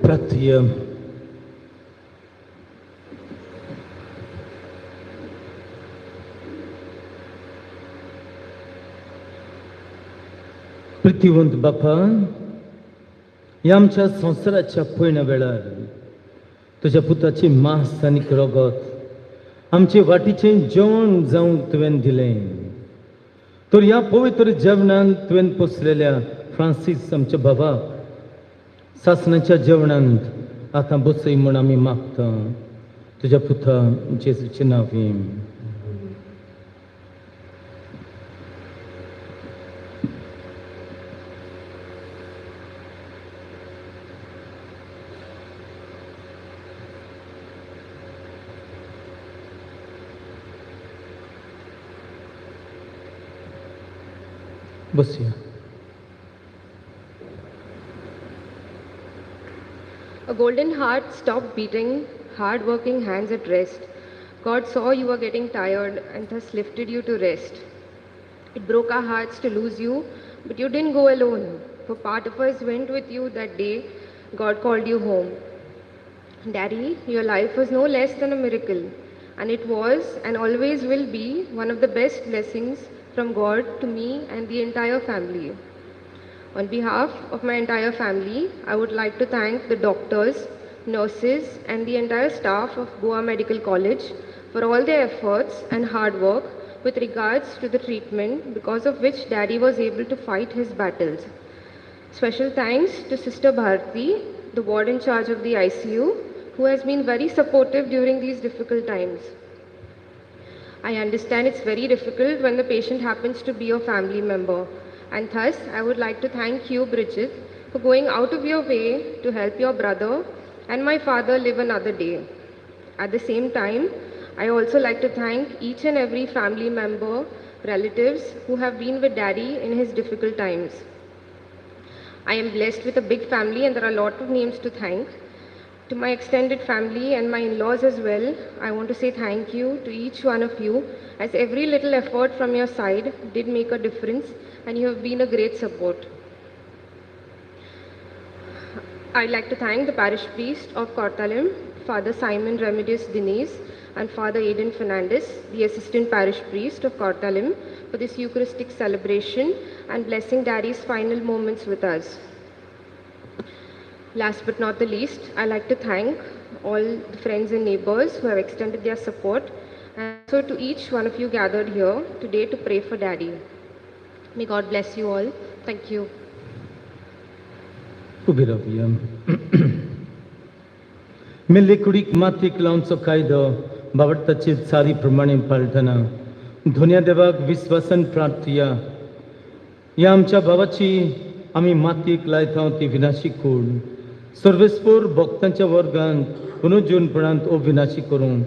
प्रार्थुया. प्रितीवंत बापा, ह्या आमच्या संवसाराच्या पयण्या वेळार तुज्या पुताची मांस आनी रगत आमचे वाटीचें जेवण जावंक तुवें दिलें. तर ह्या पवित्र जेवणान तुवें पोसलेल्या फ्रांसीस आमच्या बाबाक सासणाच्या जेवणांत आतां बसय म्हूण आमी मागता तुज्या पुता जेजूचे नांवी. बसया. A golden heart stopped beating, hard-working hands at rest. God saw you were getting tired and thus lifted you to rest. It broke our hearts to lose you, but you didn't go alone, for part of us went with you that day God called you home. Daddy, your life was no less than a miracle, and it was and always will be one of the best blessings from God to me and the entire family. On behalf of my entire family, I would like to thank the doctors, nurses, and the entire staff of Goa Medical College for all their efforts and hard work with regards to the treatment, because of which Daddy was able to fight his battles. Special thanks to Sister Bharti, the ward in charge of the ICU, who has been very supportive during these difficult times. I understand it's very difficult when the patient happens to be your family member, and thus I would like to thank you, Bridget, for going out of your way to help your brother and my father live another day. At the same time, I also like to thank each and every family member, relatives who have been with Daddy in his difficult times. I am blessed with a big family and there are a lot of names to thank. To my extended family and my in-laws as well, I want to say thank you to each one of you, as every little effort from your side did make a difference and you have been a great support. I'd like to thank the parish priest of Cortalim, Father Simon Remedios Diniz, and Father Aidan Fernandez, the assistant parish priest of Cortalim, for this Eucharistic celebration and blessing Daddy's final moments with us. Last but not the least, I'd like to thank all the friends and neighbors who have extended their support, and also to each one of you gathered here today to pray for Daddy. May God bless you all. Thank you. उबी रावया. मेल्ले कुडीक मातयेक लावचो कायदो बावडटाचे चारी प्रमाणे पाळटना धोन्या देवाक विस्वासान प्रार्थुया. ह्या आमच्या भावाची आमी मातयेक लायता ती विनाशी कूड सर्वेस्पोर भक्तांच्या वर्गांत पुनर्जीवनपणांत अविनाशी करूं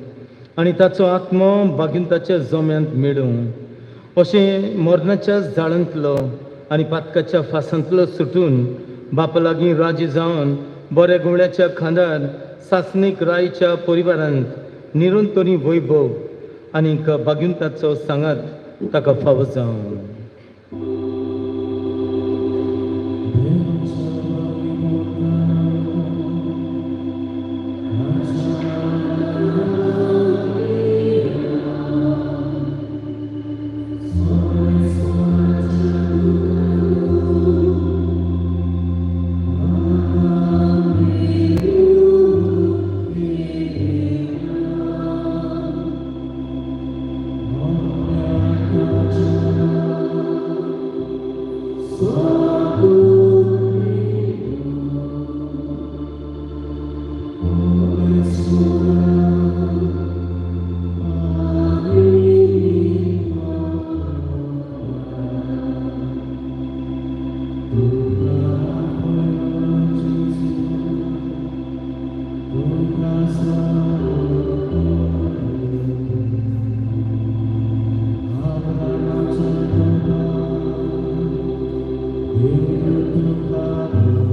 आनी ताचो आत्मो बागिंताच्या जम्यांत मेळूं, अशें मरणाच्या जाळांतलो आनी पातकाच्या फासांतलो सुटून बापा लागीं राजी जावन बऱ्या गुवळ्याच्या खांदार सासणीक रायच्या परिवारांत निरंतरी वैभव आनीक बागिंताचो सांगात ताका फावो जावं. Thank you.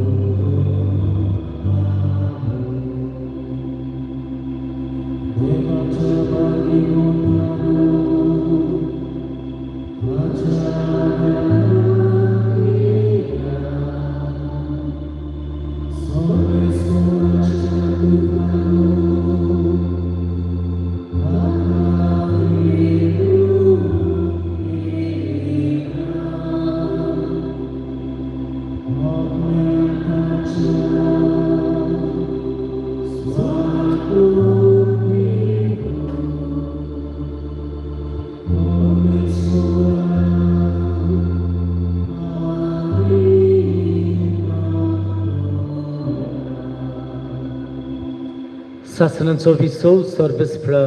सासनाचो विसव सर्वेस्प्रा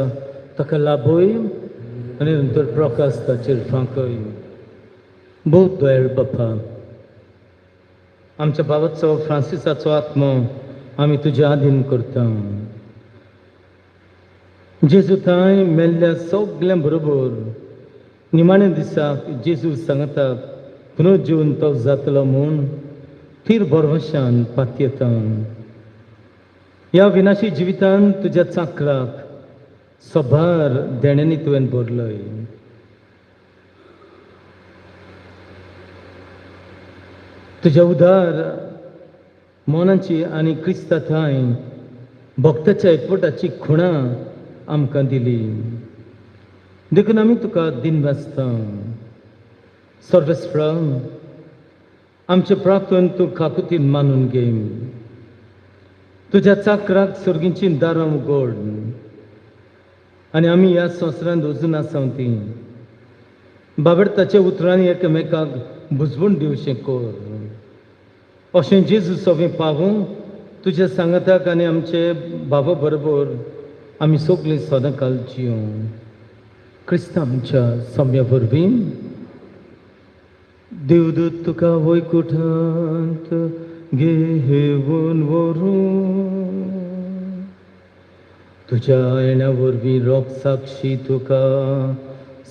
ताका लाभय आनी नंतर प्रकाश ताचेर फांकय. भोव दयाळ बापा, आमच्या बाबाचो फ्रांसिसाचो आत्मो आमी तुज्या आधीन करता. जेजू थंय मेल्ल्या सगल्यां बरोबर निमाण्या दिसाक जेजू सांगता पुनर्जीवन तो जातलो म्हूण थीर भरवशान पातयेता. ह्या विनाशी जिवितान तुज्या चाकराक सभार देण्यांनी तुवें भरलय. तुज्या उदार मनाची आनी क्रिस्ता थंय भक्ताच्या एकवटाची खुणां आमकां दिली, देखून आमी तुका दिनवासता. सर्वेस्प्रा, आमचे प्रार्थन तूं काकुतीन मानून घे. तुज्या चाकराक सर्गींची दारां उगड आनी आमी ह्या संवसारांत वचून आसा ती बाबडताच्या उतरांनी एकामेकाक बुजवण दिवचें कर. अशें जेजू सगळें पावूं तुज्या सांगाताक आनी आमचे बाबा बरोबर आमी सगळीं सदांकाल जियों. क्रिस्तांव आमच्या सम्या वरवीं देवदूत तुका वैकुठांत घेवन व्हरूं, तुज्या येण्या वरवीं रोग साक्षी तुका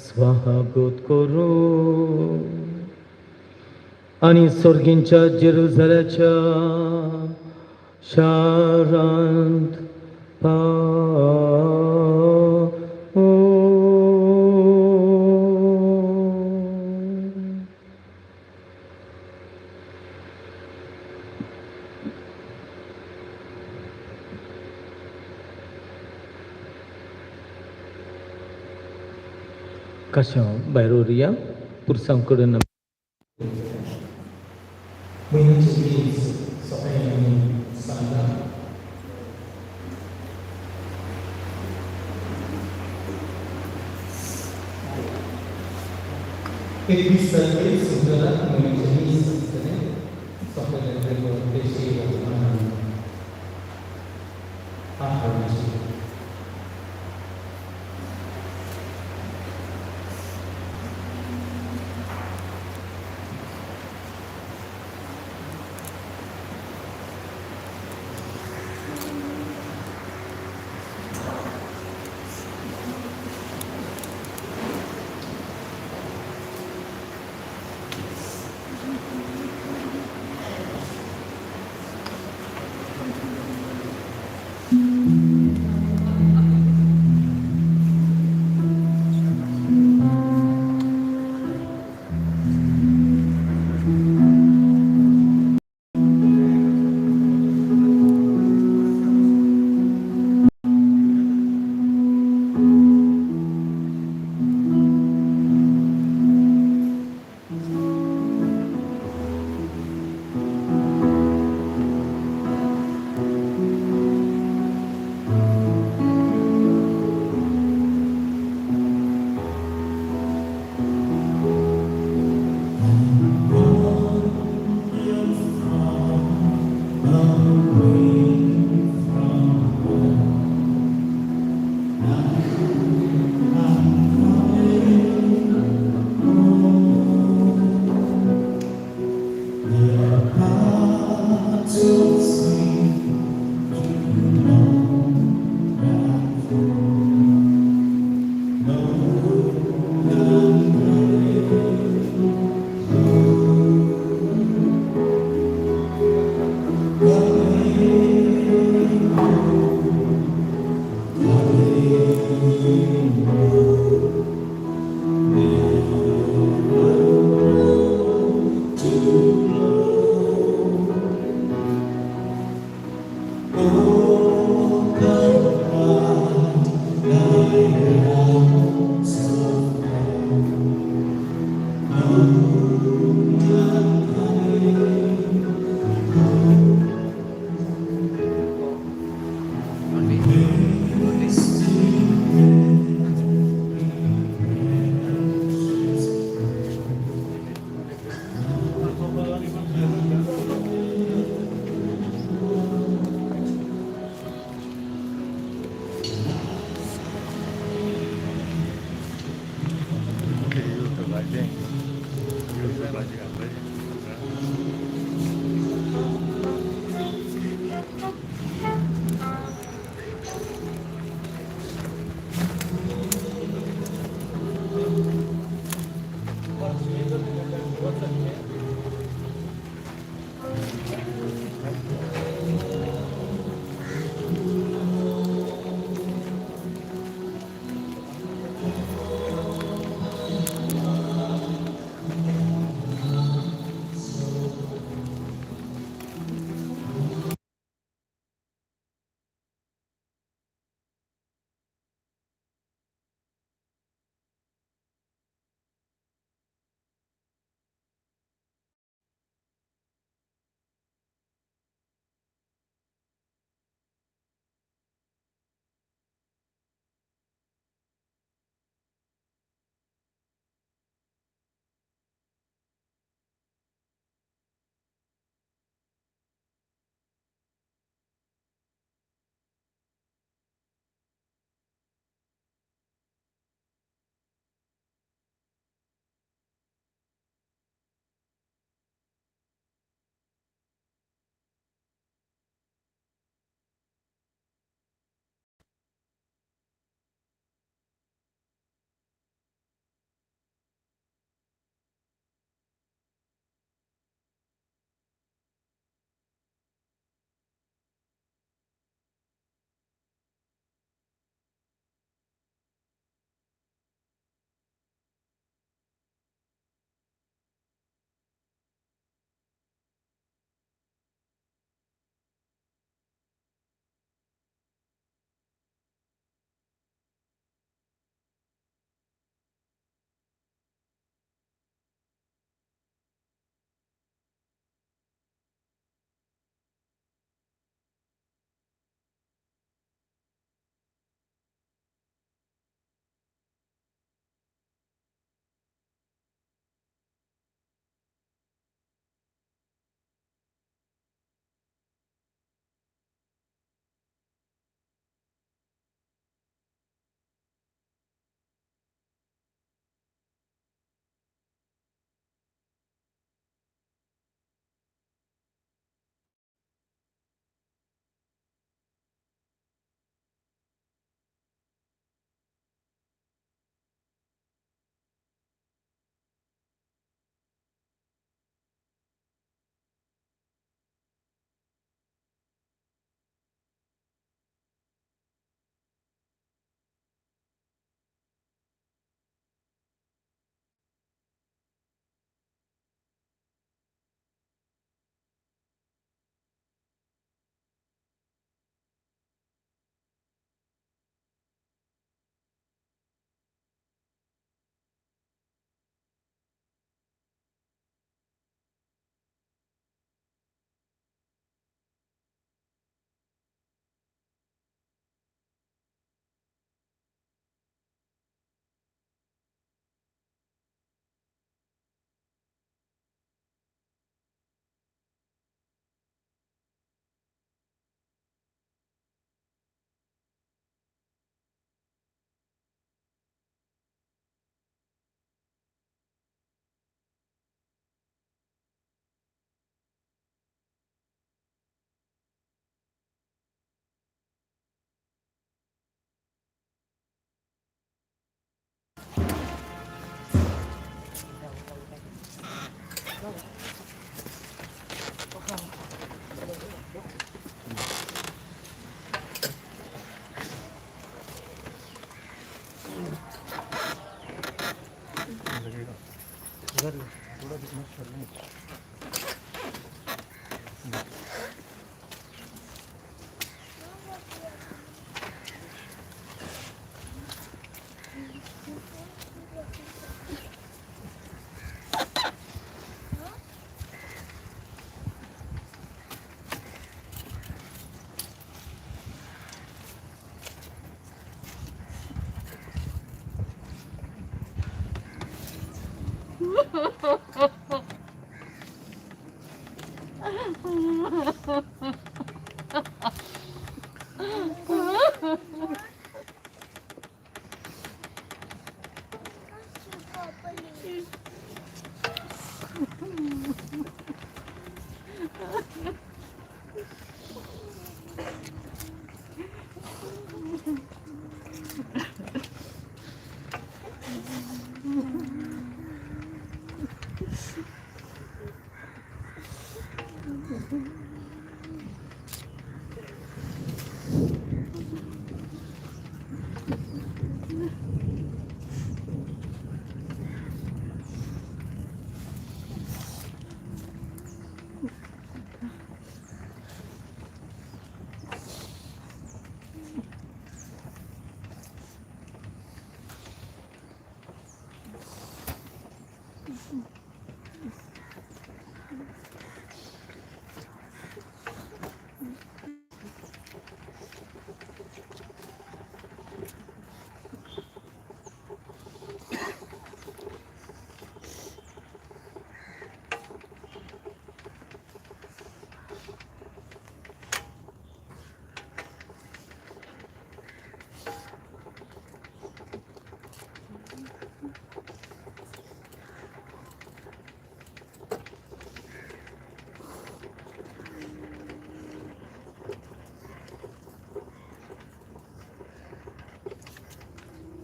स्वागत करूं आनी सर्गींच्या जेरुजाल्याच्या शारांत पावूं. कशें भायर उरया पुरसां कडेन म्हयन्याचे दीस सगळ्यांनी सांगला. एकवीस तारखेर सुंदरात म्हयन्याचे दीस आसतले सगळ्यांनी 8 वरांचेर.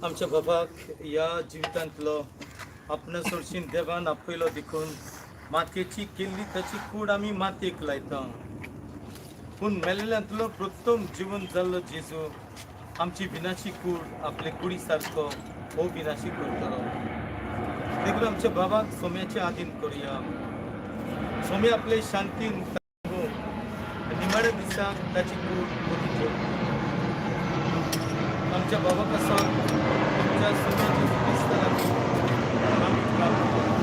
आमच्या बाबाक ह्या जिवितांतलो आपणा सोडशीन देवान आपयलो देखून मातयेची केल्ली ताची कूड आमी मातयेक लायता. पूण मेल्ल्यांतलो प्रथम जिवन जाल्लो जेजू आमची विनाशी कूड आपले कुडी सारको हो विनाशी करतलो. देखून आमच्या बाबाक सोम्याचे आदीन करुया. सोमे आपले शांतीन निमाण्या दिसाक ताची कूड बरी. आमच्या बाबा पासून तुमच्या सोम्याची दिसता आमी प्राप्त करू.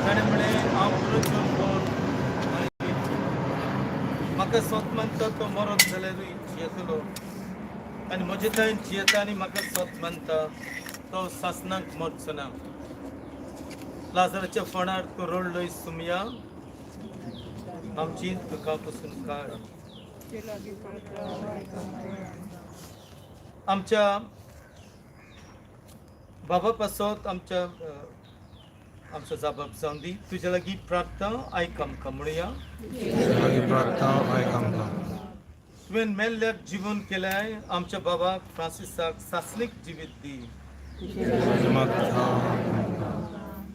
ताणें म्हणलें हांव पुनर्जन्म कोण आनी म्हाका सत मानता तो मरत जाल्यारूय जियेतलो आनी म्हजे थंय जियेता आनी म्हाका सत मानता तो सासनाक मरचो ना. लाजराच्या फोंडार तूं रडलोय सुमया आमची दुकां पसून काड. आमच्या बाबा पासत आमच्या आमचो जाबाब जावन दी. तुज्या लागीं प्रार्थना आयक आमकां म्हणया. तुवें मेल्ल्याक जिवन केल्याय आमच्या बाबाक फ्रांसिसाक सासणीक जिवीत दी.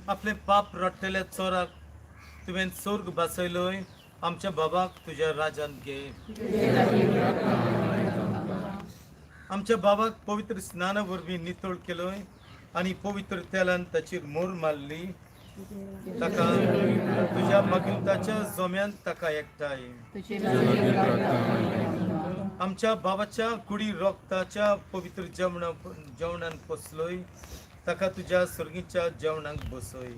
आपले पाप रडटल्या चोराक तुवें स्वर्ग बसयलोय आमच्या बाबाक तुज्या राजान घे. आमच्या बाबाक पवित्र स्नाना वरवीं नितळ केलोय आनी पवित्र तेलान ताचेर मोर मारली. ताका तुज्या मागीलताच्या जोम्यान ताका एकठांय. आमच्या बाबाच्या कुडी रोगताच्या पवित्र जेवणा जेवणान पोसलोय ताका तुज्या सर्गीच्या जेवणाक बसय.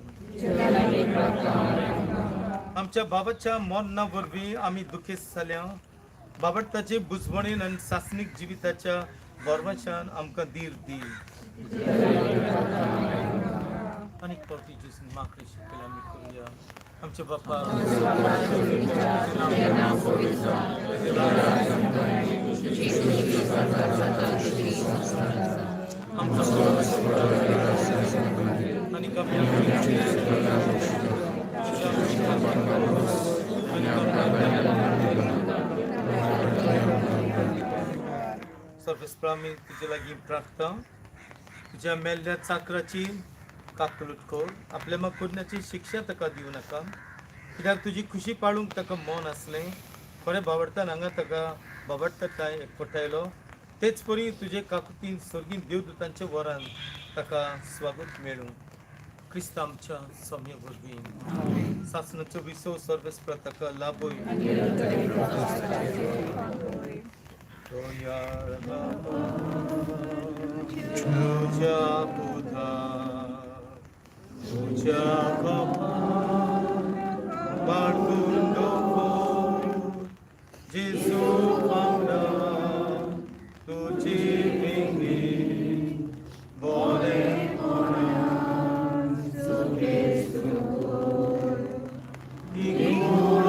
आमच्या बाबाच्या मरणा वरवीं आमी दुखेस्त जाल्या. बाबा ताचे बुजवणेन आनी सासणीक जिविताच्या बरमाशान आमकां धीर दी. आनी फावटी जेजून मागणें शिकयलें आमी करुया. आमच्या बापा आमचो आनी सर्वेस्परा आमी तुजे लागीं प्रार्थना तुज्या मेल्ल्या चाकराची काकलूट कर. आपल्या माकुरण्याची शिक्षा ताका दिवं नाका कित्याक तुजी खुशी पाळूंक ताका मन आसलें. खरें बावडतान हांगा ताका बाबडटा काय एकठायलो तेच परी तुजे काकुतीन सर्गीन देवदूतांच्या वरान ताका स्वागत मेळूं. क्रिस्त आमच्या सोम्या वरवीं सासणाचो विसव सर्वेस्परा ताका लाभय. तुज्या पुता तुज्या बापा बाळगून दवर जेजू पावना तुजी पिंगी बरेपणान ही कूड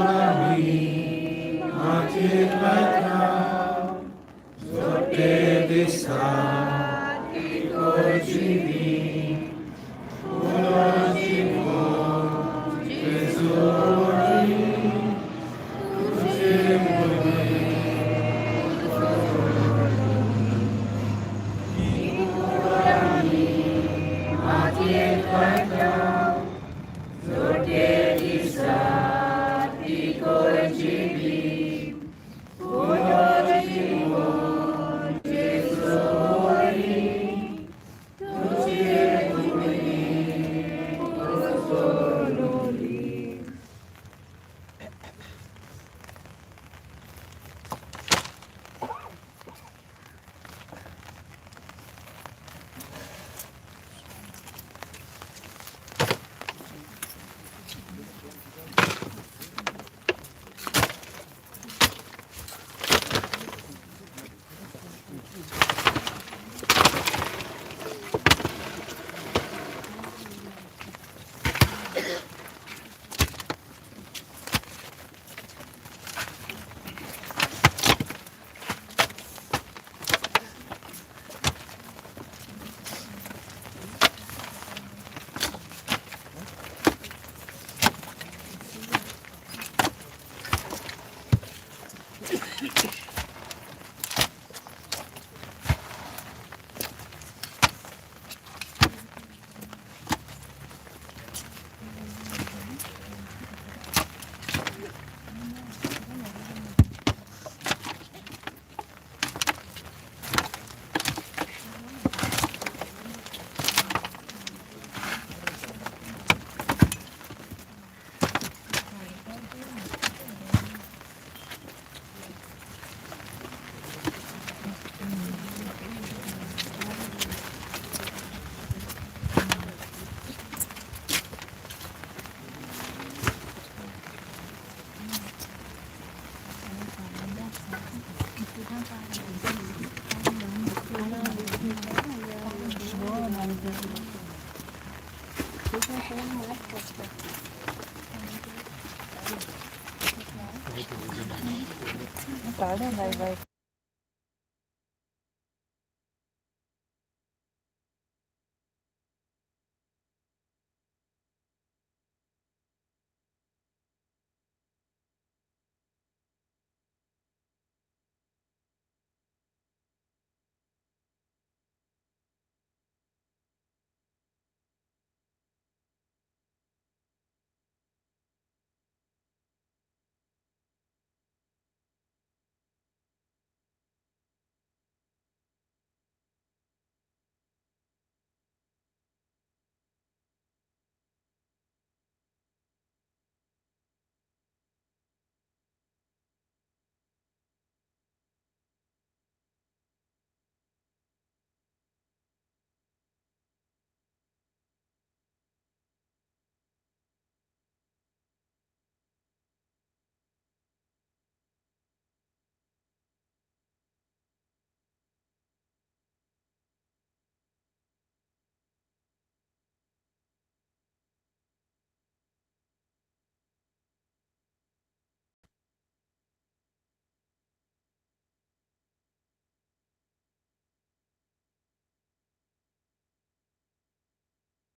Bye bye.